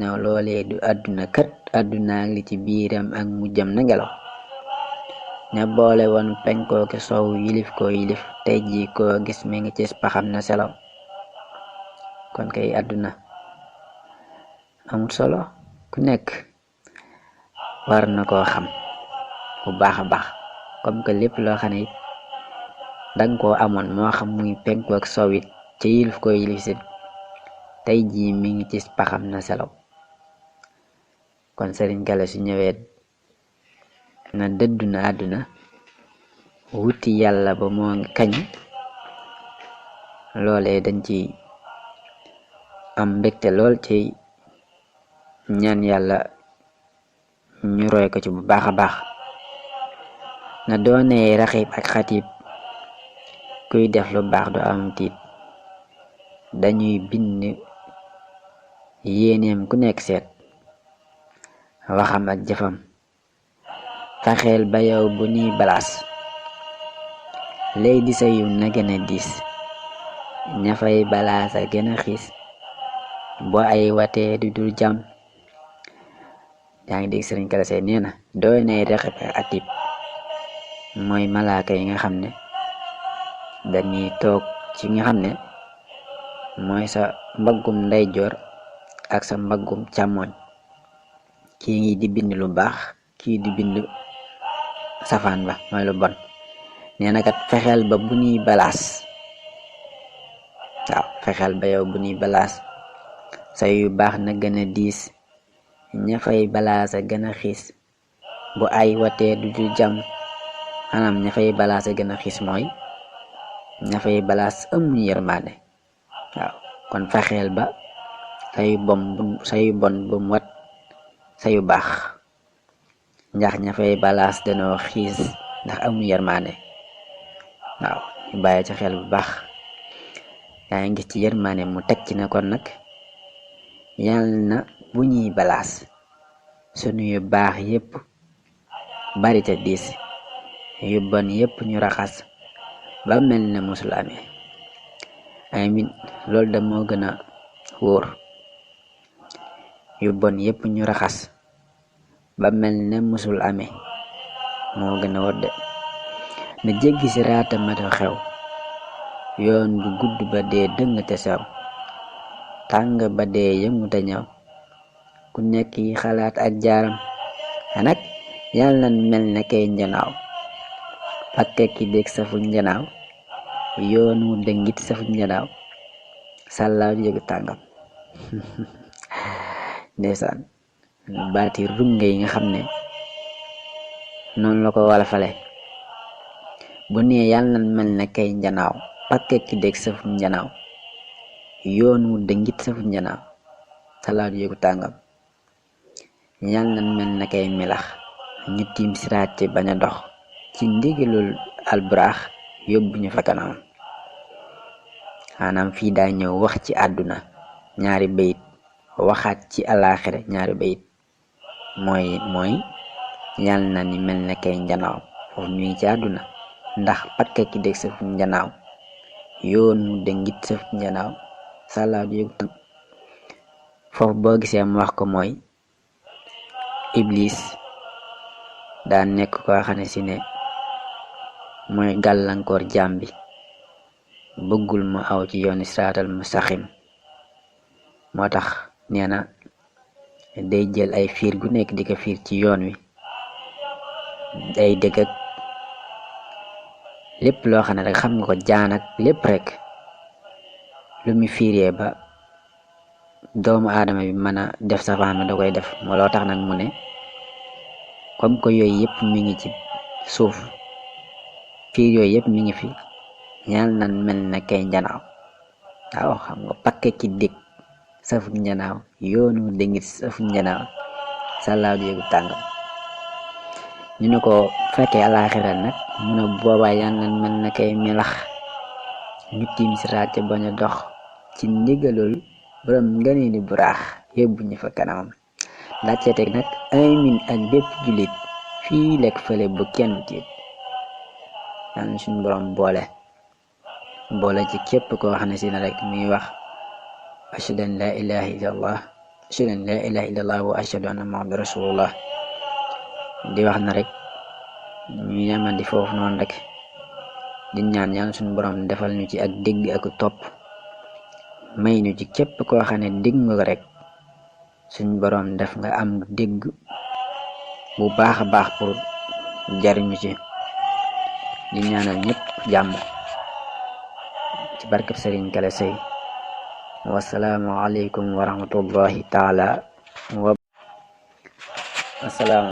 ginnaaw loolee du àdduna kat àdduna ak li ci biiram ak mujjam na ngelaw ña boole woon penkoo ki sow yilif koo yilif tey jii koo gis mi ngi ci paxam na selaw kon kay àdduna amul solo ku nekk war na koo xam bu baax a baax comme que lépp loo xam ne it danga koo amoon moo xam muy penkoo ak sow it ca yilif koo yilif sit tey jii mi ngi ci paxam na selaw kon Sëriñ Gala su ñëwee na dëddu na àdduna wuti yàlla ba moo ngi kañ loolee dañ ci am mbégte lool ci ñaan yàlla ñu roy ko ci bu baax a baax na doonee raxib ak xatib kuy def lu baax du am tiit dañuy bind yéeneem ku nekk seet waxam ak jëfam fexeel ba yow bu ñuy balaas lay di sa yu na gën a diis ña fay balaas a gën a xiis boo ay watee du dul jàmm yaa ngi dégg Sëriñ Gala Seye nee na doonee raxib ak atib mooy malaaka yi nga xam ne dañuy toog ci nga xam ne mooy sa mbaggum ndeyjoor ak sa mbaggum càmmoñ kii ngi di bind lu baax kii di bind safaan ba mooy lu bon nee na kat fexeel ba bu ñuy balaas waaw fexeel ba yow bu ñuy balaas sa yu baax na gën a diis ña fay balaas a gën a xiis bu ay watee du ju jàmm maanaam ña fay balaas a gën a xiis mooy ña fay balaas amuñu yërmaande waaw kon fexeel ba sayu bon bu mu wat sayu baax ndax ña fay balaas danoo xiis ndax amuñu yërmaande waaw ñu bàyyi ci xel bu baax yaa ngi gis ci yërmaande mu teg ci ne kon nag yàlla na bu ñuy balaas sunu yu baax yépp bari te diis yu bon yépp ñu raxas ba mel ne musul amee amin loolu da moo gën a wóor yu bon yépp ñu raxas ba mel ne musul amee moo gën a wóor de na jéggi si raata mata xew yoon bu gudd ba dee dëng te sew tàng ba dee yëngu te ñëw ku nekk yi xalaat ak jaaram nag yàlla na mel ne kay njanaaw pakke ki dégg safu njanaaw yoon wu dëngit safu njanaaw sàllaaw yëgu tàngam ndeysaan baati runge yi nga xam ne noonu la ko wala fale bu nee yàlla na mel ne kay njanaaw pakke ki dégg safu njanaaw yoon wu dëngit safu njanaaw sàllaaw yëgu tàngam yàlla na mel ne kay milax ñu tiim siraat ci bañ a dox ci ndigalul alburaax yóbbu ñu fa kanam maanaam fii daa ñëw wax ci àdduna ñaari bayit waxaat ci alaaxira ñaari bayit mooy yàlla na ni mel ne kay njanaaw foofu ñu ngi ci àdduna ndax patka ki dégg sëfu njanaaw yoon mu dëngit sëfu njanaaw sàllaaw di yëgu tam foofu boo gisee mu wax ko mooy iblis daa nekk koo xam ne si ne mooy gàllankoor jaam bi bëggul mu aw ci yooni siraatal mustaqim moo tax nee na day jël ay fiir gu nekk di ko fiir ci yoon wi day dëgg ak lépp loo xam ne rek xam nga ko jaan ak lépp rek lu mu fiiree ba doomu aadama bi mën a def safaan da koy def moo loo tax nag mu ne comme que yooyu yëpp mi ngi ci suuf fiir yooyu yëpp mi ngi fi ñaal nan mel na kay njanaaw waaw xam nga pakke ki dig safu njanaaw yoonu dëngit safu njanaaw sàllaaw di yëgu tàngam ñu ne ko fekkee alaaxira nag mu ne boobaa yal nan mel na kay melax ñu tiim siraat ca bañ a dox ci ndigalul borom ngani ni buraax yóbbu ñu fa kanamam laajte teg nag amin ak bépp jullit fii lekk fële bu kenn tiit yàlla suñu borom boole ci képp koo xam ne si na rek muy wax ashhadu an la ilaha illallah ashhadu an la ilaha illallah wa ashhadu anna muhammadan rasulullah. di wax na rek ñu yamandi foofu noonu rek di ñaan yàlla suñu borom defal ñu ci ak dégg ak topp, may ñu ci képp koo xam ne dégg nga ko rek suñu borom def nga am dégg bu baax a baax pour jariñu ci. di ñaanal ñëpp jàmm ci barkeb Sëriñ Kala Sey. wasalaamu aleykum wa rahmatullahi taala wa